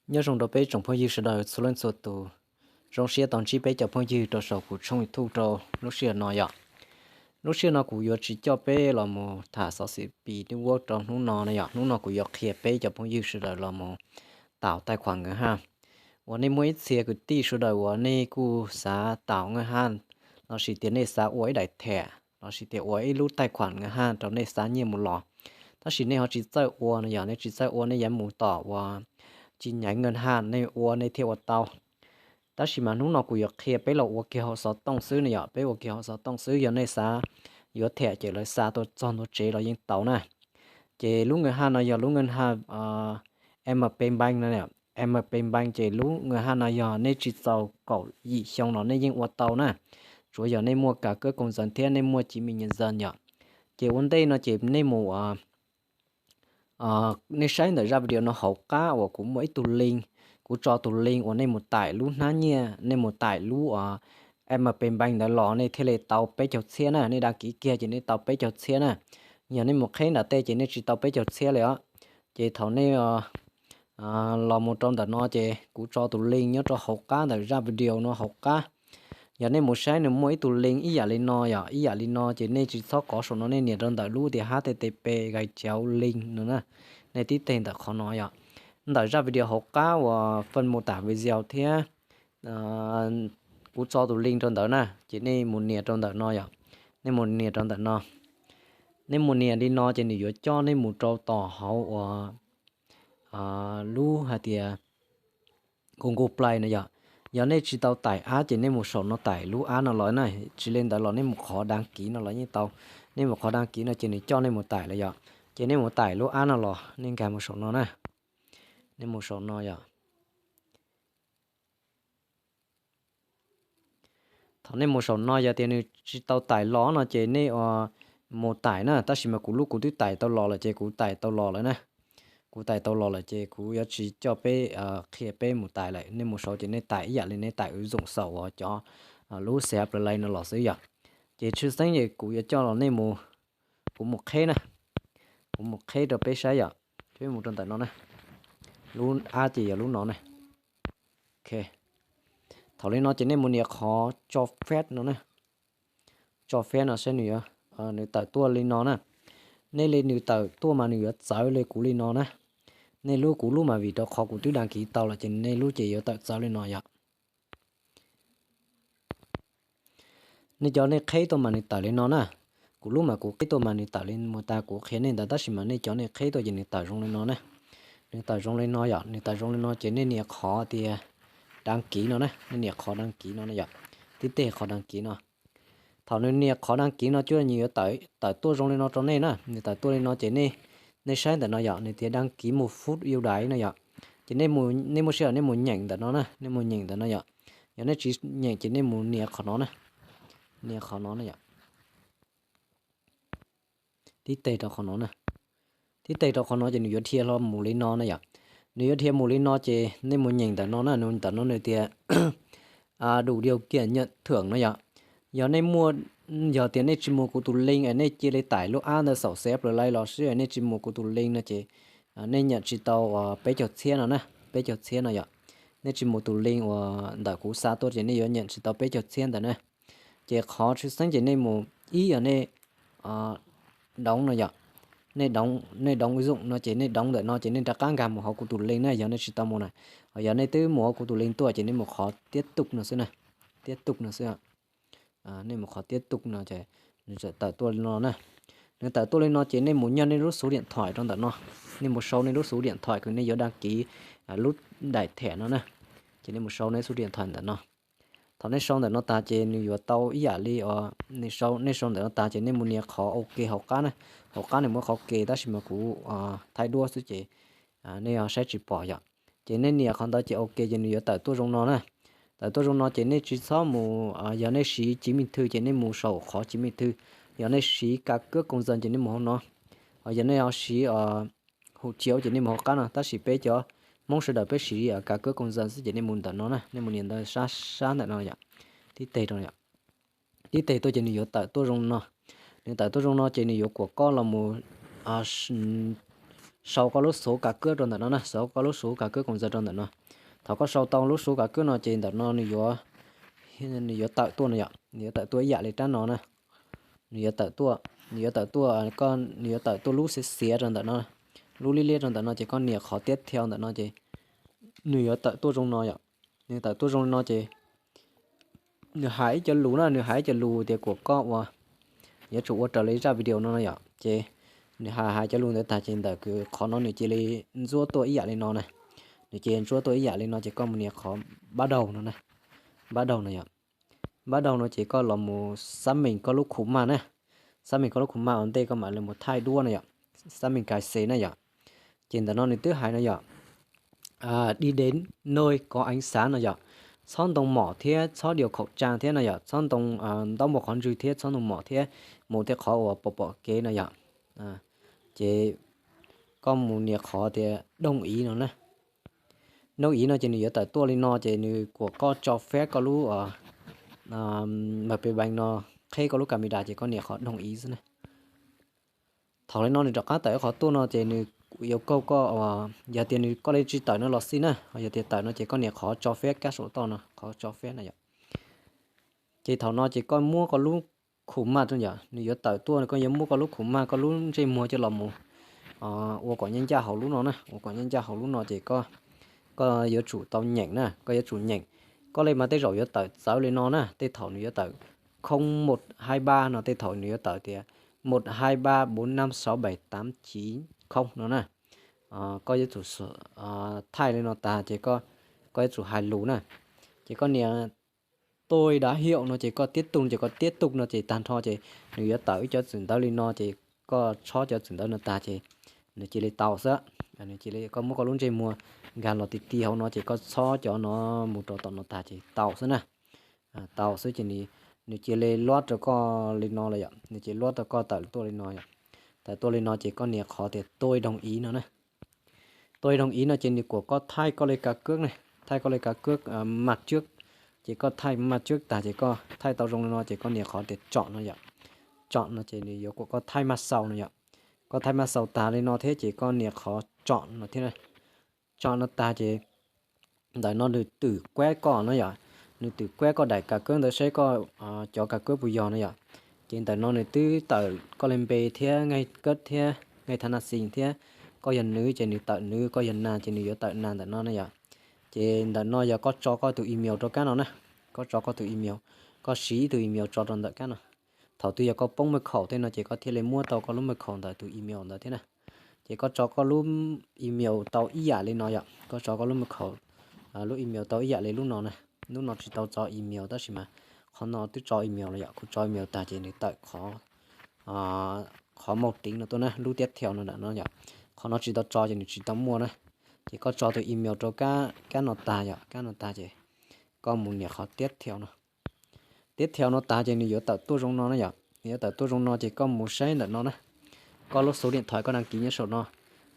Nyob zoo rau peb tsoom phooj ywg sawv daws txhua leej txhua tus. Zoo siab tau ntsib peb cov phooj ywg rau saum kuv tshooj YouTube rau lub sij hawm no yom. Lub sij hawm no kuv yuav tsis coj peb los mus tham xov xwm pis dib vuab rau hnub no na yom. Hnub no kuv yuav qhia peb cov phooj ywg sawv daws los mus taus taij khuam nkawd haj. Uas nej muaj ib txhia kwv tij sawv daws uas nej kuj xav taus nkawd haj, lossis tias nej xav ua ib daim tham lossis tias ua ib lub taij khuam nkawd haj rau nej xa nyiaj mus los, tab sis nej ho tsis txawj ua no yom, nej tsis txawj ua nej yuav mus tom uas chi nhánh ngân hàng nej ua nej thiaj ua tau. Tab sis mas hnub no kuv yuav qhia peb los ua kiag hauv xov tooj xwb no yom, peb ua kiag hauv xov tooj xwb, yog nej xav yuav tham ces lawv xa tuaj txog ntua tsev los yeej tau na. Ces lub ngân hàng no yog lub ngân hàng M P Bank no, M P Bank ces lub ngân hàng no yog nej tsis txaus kaum yim xyoo los nej yeej ua tau na. Tsuav yog nej muaj cà cước công dân thiab nej muaj chứng minh nhân dân yom. Ces ua ntej no ces nej mus, nej saib ntawm zaj video no hauv qab uas kuv muaj ib tug link, kuv tso tus link uas nej mus tải lub hnab nyiaj, nej mus tải lub M P Bank ntawd los nej thiaj li tau peb caug txhiab na, nej đăng ký kiag ces nej tau peb caug txhiab na. Yog nej mus qheb nram tej ces nej tsis tau peb caug txhiab li os. Ces thaum nej los mus rau ntawm no ces kuv tso tus link nyob rau hauv qab ntawm zaj video no hauv qab. Yog nej mus saib nws muaj ib tug link ib yam li no yom, ib yam li no ces nej tsis txhob kov saum no, nej nias rau ntawm lub tias H T T P gạch chéo link no na. Nej tib teg ntawm qhov no yom. Ntawm zaj video hauv qab uas phần mô tả video thiab kuv tso tus link rau ntawd na, ces nej mus nias rau ntawm no yom. Nej mus nias rau ntawm no. Nej mus nias li no ces nws yuav coj nej mus rau tom hauv uas lub hais tias Google Play no yom. Yog nej tsis tau tải app ces nej mus saum no tải lub app no los na, tsis li ntawd los nej mus qhov đăng ký no los yeej tau. Nej mus qhov đăng ký no ces nws coj nej mus tải lawm yom. Ces nej mus tải lub app no los, nej nkag mus saum no na. Nej mus saum no yom. Thaum nej mus saum no yog tias nws tsis tau tải los no ces nej mus tải na, tab sis mas kuv lub kuv twb tải tau los lawm ces kuv tải tau los lawm na. Kuv tải tau los lawm ces kuv yuav tsis coj peb, qhia peb mus tải lawm, nej mus saud ces nej tải ib yam li nej tải ứng dụng saum uas cov lub C H Play no los xwb yom. Ces tshwj xeeb ces kuv yuav coj los nej mus, kuv mus qheb na, kuv mus qheb rau peb saib yom. Peb mus rau ntawm no na, lub app ces yog lub no na. Thaum li no ces nej mus nias qhov cho phép no na. Cho phép no saib nws, nws tawm tuaj li no na. Nej li nws tawm tuaj mas nws yuav txawv li kuv li no na. Nej lub kuv lub mas vim rau qhov kuv twb đăng ký tau lawm ces nej lub ces yuav tawm txawv li no yom. Nej cov nej qheb tuaj mas nws tawm li no na. Kuv lub mas kuv qheb tuaj mas nws tawm li mus tas kuv qhia nej ntawd, tab sis mas nej cov nej qheb tuaj ces nws tawm zoo li no na. Nws tawm zoo li no yom, nws tawm zoo li no ces nej nias qhov tias đăng ký no na, nej nias qhov đăng ký no na yom. Tib teg qhov đăng ký no. Thaum nws nias qhov đăng ký no cuaj nws yuav tawm tuaj zoo li no rau nej na, nws tawm tuaj li no ces nej, nej saib ntawm no yom, nws tias đăng ký một phút ưu đãi no yom. Ces nej, nej muaj sij hawm nej mus nyeem ntawm no na, nej mus nyeem ntawm no yom. Yog nej tsis nyeem ces nej mus nias qhov no na, nias qhov no na yom. Tib teg rau qhov no na. Tib teg rau qhov no ces nws yuav dhia hlo mus li no na yom. Nws yuav dhia mus li no ces nej mus nyeem ntawm no na, ntawm no nws tias đủ điều kiện nhận thưởng no yom. Yog nej muaj, yog tias nej tsis mus kuv tus link es nej cia li tải lub app ntawd saum C H Play los xwb es nej tsis mus kuv tus link no ces nej nyeem tsis tau peb caug txhiab no na, peb caug txhiab no yom. Nej tsis mus tus link uas ntawm kuv xa tuaj ces nej yuav nyeem tsis tau peb caug txhiab ntawd na. Ces qhov tshwj xeeb ces nej mus ib yog nej doov no yom, nej doov, nej doov zoom no ces nej doov ntawm no ces nej rov qab nkag mus hauv kuv tus link na, yog nej tsis tau mus na. Ho yog nej twb mus hauv kuv tus link tuaj ces nej mus qhov tiếp tục no xwb na, tiếp tục no xwb. Nej mus qhov tiếp tục no ces nws tawm tuaj li no na. Nws tawm tuaj li no ces nej mus nyob nej lub số điện thoại rau ntawm no. Nej mus sau nej lub số điện thoại uas nej yuav đăng ký lub daim thẻ no na. Ces nej mus sau nej số điện thoại ntawm no. Thaum nej sau ntawm no tas ces nws yuav tau ib yam li, nej sau, nej sau ntawm no tas ces nej mus nias qhov OK hauv qab na. Hauv qab nws muaj qhov OK tab sis mas kuv thaij duab xwb ces nej ho saib tsis pom yom. Ces nej nias qhov ntawd ces OK ces nws yuav tawm tuaj zoo no na. Tawm tuaj zoo no ces nej tsis txhob mus, yog nej siv chứng minh thư ces nej mus saum qhov chứng minh thư, yog nej siv căn cước công dân ces nej mus hauv no, ho yog nej ho siv hộ chiếu ces nej mus hauv qab no, tab sis peb cov Hmoob sawv daws peb siv căn cước công dân xwb ces nej mus ntawm no na, nej mus nias ntawd sab sab ntawm no yom. Tib teg rau, tib teg tuaj ces nws yuav tawm tuaj zoo no. Nws tawm tuaj zoo no ces nws yuav kuam koj los mus, s- sau koj lub số căn cước rau ntawm no na, sau koj lub số căn cước công dân rau ntawm no. Thaum koj sau tau lub số căn cước no ces ntawm no nws yuav, nws yuav tawm tuaj no yom, nws yuav tawm tuaj ib yam li rab no na. Nws yuav tawm tuaj, nws yuav tawm tuaj, koj, nws yuav tawm tuaj lub xiav xiav rau ntawm no, lub liab liab rau ntawm no ces koj nias qhov tiếp theo ntawm no ces nws yuav tawm tuaj zoo no yom. Nws tawm tuaj zoo li no ces nws hais ib co lus na, nws hais ib co lus tias kuas koj ua, yuav tsum ua raws li zaj video no no yom. Ces nws hais hais cov lus ntawd tag ces ntawm qhov no nws cia li ntxuab tuaj ib yam li no na. Nws cia li ntxuab tuaj ib yam li no ces koj mus nias qhov bắt đầu no na. Bắt đầu no yom. Bắt đầu no ces koj los mus xác minh koj lub khuv maj na. Xác minh koj lub khuv maj ua ntej koj mam li mus thaij duab no yom. Xác minh cài xe na yom. Ces ntawm no nws twb hais no yom, đi đến nơi có ánh sáng no yom, txhob ntoo mom thiab txhob đeo khẩu trang thiab no yom, txhob ntoo ntaub npog qhov ntswg thiab txhob ntoo mom thiab mus tej qhov uas pom pom kev no yom. Ces koj mus nias qhov tias đồng ý no na. Đồng ý no ces nws yuav tawm tuaj li no ces nws kuas koj cho phép koj lub mp bank no qheb koj lub camera ces koj nias qhov đồng ý xwb na. Thaum li no nws rov qab tawm qhov tuaj no ces nws yuav kaug koj, yog tias nws koj li tsis tawm no los xij na, yog tias tawm no ces koj nias qhov cho phép các sổ đỏ no, qhov cho phép na yom. Ces thaum no ces koj muab koj lub khuv maj yom, nws yuav tawm tuaj koj yuav muab koj lub khuv maj koj lub ntsej muag coj los mus ua kom nyob ncaj hauv lub no na, ua kom nyob ncaj hauv lub no ces koj yuav tsum tau nyeem na, koj yuav tsum nyeem. Koj li mas tej zaum yuav tawm txawv li no na, tej thaum nws yuav tawm không một hai ba no, tej thaum nws yuav tawm tias một hai ba bốn năm sáu bảy tám chín không no na. Koj yuav tsum thaij li no tag ces koj yuav tsum hais lus na. Ces koj nias tôi đã hiểu no ces koj tiếp tục ces koj tiếp tục no ces tag nrho ces nws yuav tawm ib cov txwm ntawv li no ces koj txhob cov txwm ntawv no tag ces nws cia li tau xwb. Nws cia li, koj muab koj lub ntsej muag nkag los ti ti hauv no ces koj txhob cov no mus rau tom no tag ces tau xwb na. Tau xwb ces nws cia li luab rau koj li no lawm yom, nws cia li luab rau koj tawm tuaj li no yom. Tawm tuaj li no ces koj nias qhov tias tôi đồng ý no na. Tôi đồng ý no ces nws kuas koj thaij koj li căn cước na, thaij koj li căn cước maj trước. Ces koj thaij maj trước tag ces koj thaij tau zoo li no ces koj nias qhov tias chọn no yom. Chọn no ces nws yuav kuas koj thaij maj sau no yom. Koj thaij maj sau tag li no thiab ces koj nias qhov chọn no thiab. Chọn no tag ces ntawm no nws twm kuab koj no yom, nws twm kuab koj daim căn cước ntawd seb koj cov căn cước puas yog no yom. Ces ntawm no nws twb tawm koj li npe thiab ngày cấp thiab ngày thẻ ngân hàng thiab, koj yog nữ ces nws tawm nữ, koj yog nam ces nws yuav tawm nam ntawm no na yom. Ces ntawm no yog koj tso koj tus email rau kab no na, koj tso koj tus email, koj siv ib tug email tso rau ntawm kab no. Thaum twg yog koj poob mật khẩu tej no ces koj thiaj li muab tau koj lub mật khẩu ntawm tus email ntawd thiab na. Ces koj tso koj lub email tau ib yam li no yom, koj tso koj lub mật khẩu, lub email tau ib yam li lub no na. Lub no tsis tau tso email tab sis mas qhov no twb tso email los yom, kuv tso email tag ces nws tawm qhov, qhov màu tím no tuaj na, lub tiếp theo no ntawm no yom. Qhov no tsis tau tso ces nws tsis tau muaj na. Ces koj tso tus email rau kab no tag yom, kab no tag ces koj mus nias qhov tiếp theo no. Tiếp theo no tag ces nws yuav tawm tuaj zoo no na yom, nws yuav tawm tuaj zoo no ces koj mus saib ntawm no na. Koj lub số điện thoại koj đăng ký nyob saum no.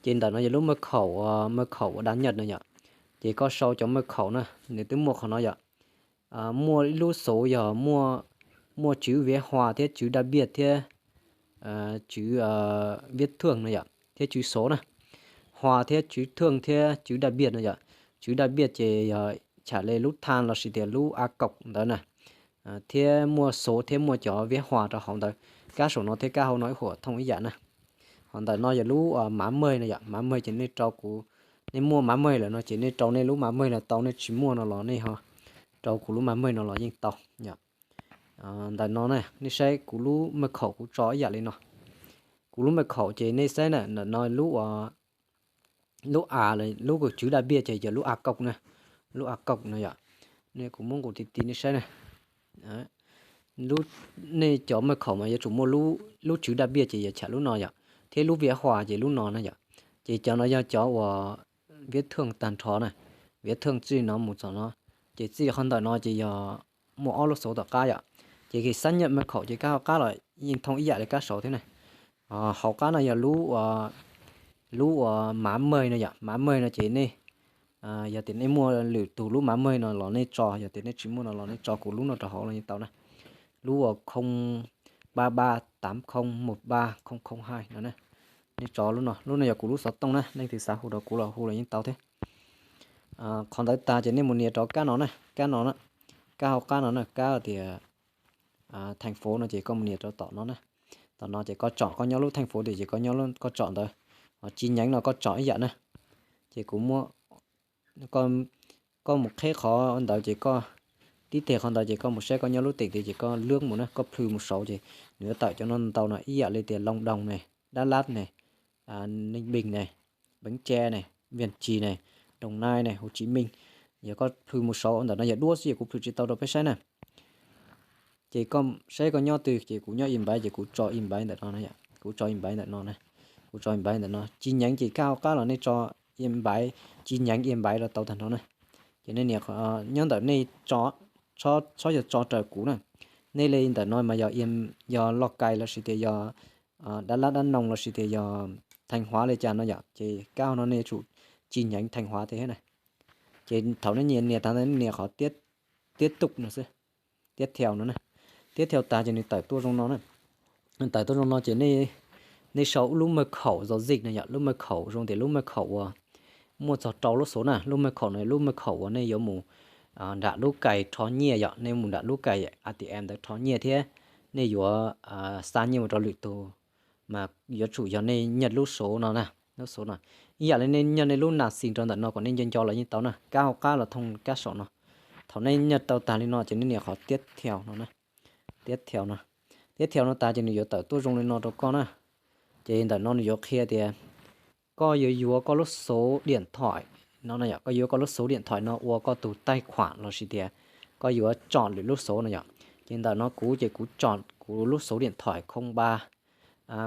Ces ntawm no yog lub mật khẩu, mật khẩu uas đăng nhập no yom. Ces koj sau cov mật khẩu na, nws twb muaj qhov no yom. Muaj ib lub số yog muaj, muaj chữ viết hoa thiab chữ đặc biệt thiab chữ viết thường no yom, thiab chữ số na. Hoa thiab chữ thường thiab chữ đặc biệt no yom. Chữ đặc biệt ces yog tsham li lub tha lossis tias lub a còng ntawd na, thiab muaj số thiab muaj cov viết hoa rau hauv ntawd. Kab saum no thiab kab hauv no ib huam thooj ib yam na. Hos ntawm no yog lub mã mời no yom, mã mời ces nej rau kuv, nej muaj mã mời lawm no ces nej rau nej lub mã mời no tau, nej tsis muaj no los nej ho rau kuv lub mã mời no los yeej tau yom. Ntawm no na, nej saib kuv lub mật khẩu kuv tso ib yam li no. Kuv lub mật khẩu ces nej saib na, ntawm no lub, lub a, lub chữ đặc biệt ces yog lub a còng na, lub a còng no yom. Nej, kuv muab nqus ti ti nej saib na. Nej cov mật khẩu mas yuav tsum muaj lub chữ đặc biệt ces yog tsham lub no yom, thiab lub viết hoa ces lub no na yom. Ces cov no yog cov uas viết thường tag nrho na, viết thường txij no mus txog no. Ces txij qhov ntawm no ces yog muaj ob lub số tom qab yom. Ces khi xác nhận mật khẩu ces kab hauv qab los yeej thooj ib yam li kab saud thiab na. Hauv qab no yog lub, lub uas mã mời no yom, mã mời no ces nej, yog tias nej muaj lwm tus lub mã mời no los nej tso, yog tias nej tsis muaj no los nej tso kuv lub no rau hauv los yeej tau na. Lub uas không ba ba tám không một ba không không hai no na. Nej tso lub no, lub no yog kuv lub xov tooj na, leej twg xav hu rau kuv los hu los yeej tau thiab. Qhov ntawd tag ces nej mus nias rau kab no na, kab no na, kab hauv qab no na, kab tias theej fauv no ces koj mus nias rau tom no na. Tom no ces koj tsom koj nyob lub theej fauv tias ces koj nyob koj tsom ntawd. Ho chi nyeev no koj tsom ib yam na. Ces kuv muab, koj mus qheb qhov ntawd ces koj, tib teg qhov ntawd ces koj mus saib koj nyob lub teem tias ces koj lwb mus na, koj plhws mus saud ces nws yuav tawm cov no ntau no ib yam li tias Loo Doos ne, Dab Lab ne, Neej Npeej ne, Beev Ca ne, Viaj Cis ne, Doom Nai ne, Hu Tsis Meej. Yog koj plhws mus saud ntawm no yog duab xwb es kuv plhws tsis tau rau peb saib na. Ces koj saib koj nyob twg ces kuv nyob Im Npaiv ces kuv tso Im Npaiv ntawm no, kuv tso Im Npaiv ntawm no, kuv tso Im Npaiv ntawm no. Ci Nyeev ces kab hauv qab los nej tso Im Npaiv, Ci Nyeev Im Npaiv los tau tag nrho na. Ces nej nias nyob ntawm nej tso, txhob yog tso raws kuv na. Nej li ntawm no mas yog, yog Loj Kais lossis tias yog Dab Lab Dab Noog lossis tias yog Theej Huav li cas no yom, ces kab hauv no nej yuav tsum Ci Nyeev Theej Huav thiab na. Ces thaum nej nias nias tag nej nias qhov Tiab Tuj no xwb, Tiab Thau no na. Tiab Thau tag ces nws tawm tuaj zoo no na. Nws tawm tuaj zoo no ces nej sau lub maj khaum zos zig no yom, lub maj khaum zoo tias lub maj khaum uas muaj txog rau lub xov na, lub maj khaum no lub maj khaum uas nej yuav mus nram lub kais rho nyiaj yom, nej mus nram lub kais A T M ntawd rho nyiaj thiab nej yuav xa nyiaj mus rau lwm tus, mas yuav tsum yog nej nyiaj lub xov no na, lub xov no. Ib yam li nej nyiaj nej lub nas xis rau ntawm no kom nej nco nco los yeej tau na, kab hauv qab los thooj kab saum no. Thaum nej nyiaj tau tag li no ces nej nias qhov Tiab Thau no na, Tiab Thau no. Tiab Thau no tag ces nws yuav tawm tuaj zoo li no rau koj na. Ces ntawm no nws yuav qhia tias koj yuav yuav koj lub xov diam thaim no no yom, koj yuav koj lub xov diam thaim no ua koj tus taij khuam lossis tias koj yuav tsom lwm lub xov no yom. Ces ntawm no kuv ces kuv tsom kuv lub xov diam thaim khoo ba,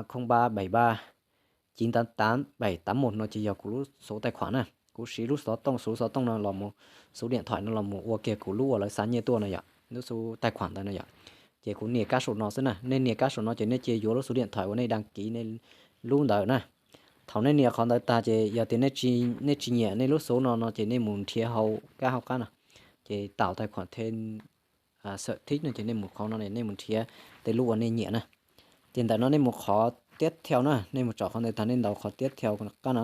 khoo ba baim ba, civ tav tav baim tav mus no ces yog kuv lub xov taij khuam na. Kuv siv lub xov tooj, xov tooj no los mus, xov diam thaim no los mus ua kiag kuv lub uas lawv xa nyiaj tuaj no yom, lub xov taij khuam ntawd no yom. Ces kuv nias kab saum no xwb na, nej nias kab saum no ces nej cia yuav lub xov diam thaim uas nej dag kiv nej lub ntawd na. Thaum nej nias qhov ntawd tag ces yog tias nej tsis nyiam nej lub xov no no ces nej mus nrhiav hauv kab hauv qab no, ces taus taij khuam them xawm thib no ces nej mus qhov no nej mus nrhiav tej lub uas nej nyiam na. Ces ntawm no nej mus qhov Tiab Thau na, nej mus tsom qhov ntawd tag nej ntaus qhov Tiab Thau qab no.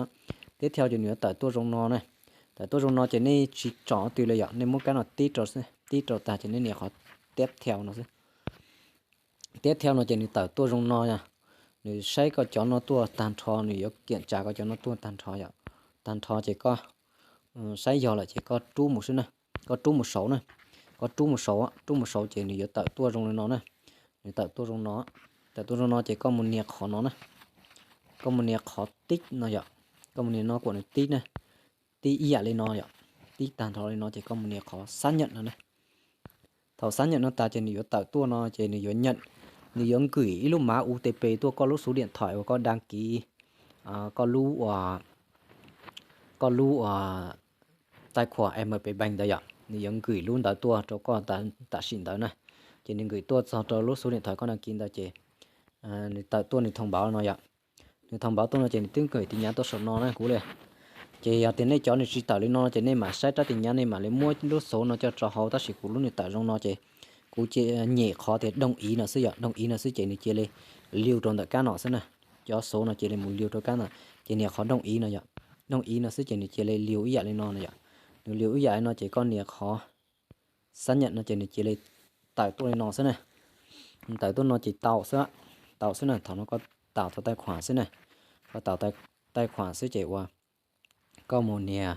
Tiab Thau ces nws yuav tawm tuaj zoo no na. Tawm tuaj zoo no ces nej tsis tsom twg li yom, nej muab kab no tib rau, tib rau tag ces nej nias qhov Tiab Thau no xwb. Tiab Thau no ces nws tawm tuaj zoo no, nws saib koj cov no tuaj tag nrho, nws yuav kiam tsa koj cov no tuaj tag nrho yom. Tag nrho ces koj saib yog lawm ces koj rub mus xwb na, koj rub mus saud na, koj rub mus saud, rub mus saud ces nws yuav tawm tuaj zoo li no na. Nws tawm tuaj zoo no, tawm tuaj zoo no ces koj mus nias qhov no na, koj mus nias qhov tib no yom, koj mus nias no kom nws tib na, tib ib yam li no yom, tib tag nrho li no ces koj mus nias qhov xab nyam no na. Thaum xab nyam no tas ces nws yuav tawm tuaj no ces nws yuav nyam, nws yuav nkwm ib lub mav U T P tuaj koj lub xov diam thaim uas koj dag kiv koj lub uas, koj lub uas taij khuam M P Bank ntawd yom, nws yuav nkwm lub ntawd tuaj rau koj tam sim ntawd na. Ces nws nkwm tuaj txog rau lub xov diam thaim koj dag kiv ntawd ces nws tawm tuaj nws thoo npauv no yom. Nws thoo npauv tuaj no ces nws twb nkwm tis nyav tuaj saum no na kuv li. Ces yog tias nej cov nws tsis tawm li no ces nej mam saib rab tis nyav nej mam li muab lub xov no coj rau hauv, tab sis kuv lub nws tawm zoo no ces kuv cia nyem qhov tias dooj iv no xwb yom, dooj iv no xwb ces nws cia li liu rau ntawm kab no xwb na. Cov xov no cia li mus liu rau kab no, ces nias qhov dooj iv no yom, dooj iv no xwb ces nws cia li liu ib yam li no no yom. Nws liu ib yam li no ces koj nias qhov xab nyam no ces nws cia li tawm tuaj li no xwb na. Tawm tuaj no ces tau xwb, tau xwb na. Thaum no koj taus tau taij khuam xwb na, koj taus taij khuam xwb ces ua, koj mus nias,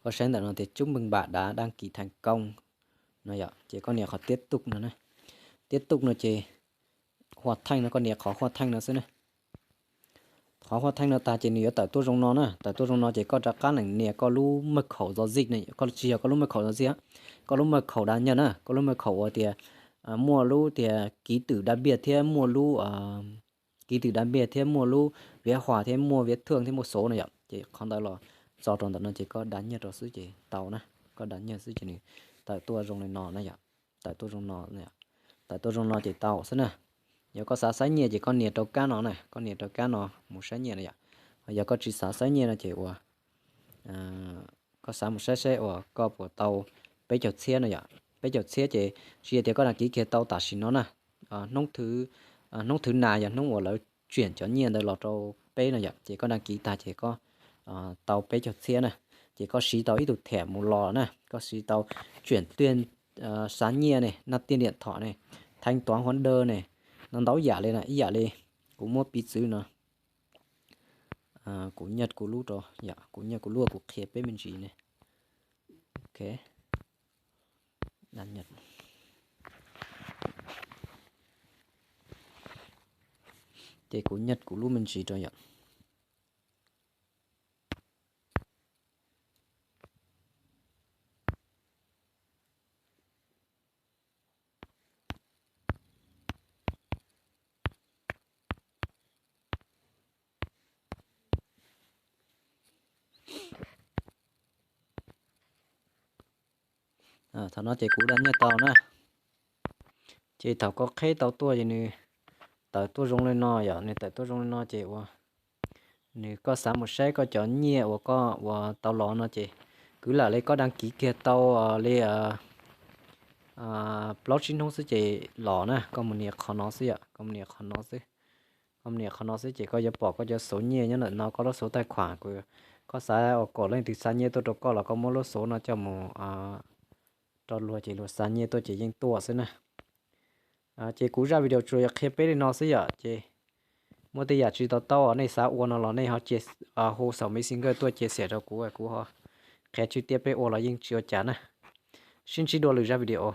koj saib ntawm no tias chúc mừng bạn đã đăng ký thành công no yom, ces koj nias qhov tiếp tục no na. Tiếp tục no ces hua theej no, koj nias qhov hua theej no xwb na. Qhov hua theej no tag ces nws yuav tawm tuaj zoo no na, tawm tuaj zoo no ces koj rov qab leem nias koj lub maj khaum zos zig na, koj tsis yog koj lub maj khaum zos zig, koj lub maj khaum da nyag na, koj lub maj khaum uas tias muaj lub tias ký tự đã biết thiab muaj lub ký tự đã biết thiab muaj lub viết hoa thiab muaj viết thưởng thiab muaj số no yom, ces qhov ntawd los tso rau ntawm no ces koj da nyag rau xwb ces tau na, koj da nyag xwb ces nws tawm tuaj zoo li no na yom, tawm tuaj zoo no, tawm tuaj zoo no ces tau xwb na. Yog koj xav saib nyiaj ces koj nias rau kab no na, koj nias rau kab no mus saib nyiaj na yom. Yog koj tsis xav saib nyiaj no ces ua, koj xav mus saib saib uas koj puas tau peb caug txhiab no yom. Peb caug txhiab ces tsis yog tias koj dag kiv kiag tau tam sim no na, hnub thứ, hnub thứ năm yog hnub uas lawv chuyển cov nyiaj ntawd los rau peb no yom, ces koj đăng ký tag ces koj tau peb caug txhiab na, ces koj siv tau ib tug thiam mus los na, koj siv tau chuyển tiền, xav nyiaj ne, nạp tiền điện thoại ne, thanh toán hóa đơn ne, no ntau yam li na, ib yam li kuv muab piv txwv no, kuv nyiaj kuv lub rau, kuv nyiaj kuv lub kuv qhia peb me ntsis ne. Ok, ces kuv nyiaj kuv lub me ntsis rau yom. Thaum no ces kuv đăng nyiaj tau na. Ces thaum koj qheb tau tuaj ces nws tawm tuaj zoo li no yom, nws tawm tuaj zoo li no ces ua nws, koj xav mus saib koj cov nyiaj uas koj ua tau los no ces kwv lam li koj đăng ký kiag tau li plaub tsib hnub xwb ces los na, koj mus nias qhov no xwb yom, koj mus nias qhov no xwb. Koj mus nias qhov no xwb ces koj yuav pom koj cov số nyiaj nyob ntawm no, koj lub số tài khoản, koj xav ua kom leej twg xa nyiaj tuaj rau koj los koj muab lub số no coj mus rau luag ces luag xa nyiaj tuaj ces yeej tuaj xwb na. Ces kuv zaj video tsuas yog qhia peb li no xwb yom, ces muaj tej yam tsis to taub nej xav ua no los nej ho hu saum Messenger tuaj chia sẻ rau kuv, kuv ho qhia chi tiết peb ua los yeej tsis ua cas na. Sib ntsib dua lwm zaj video.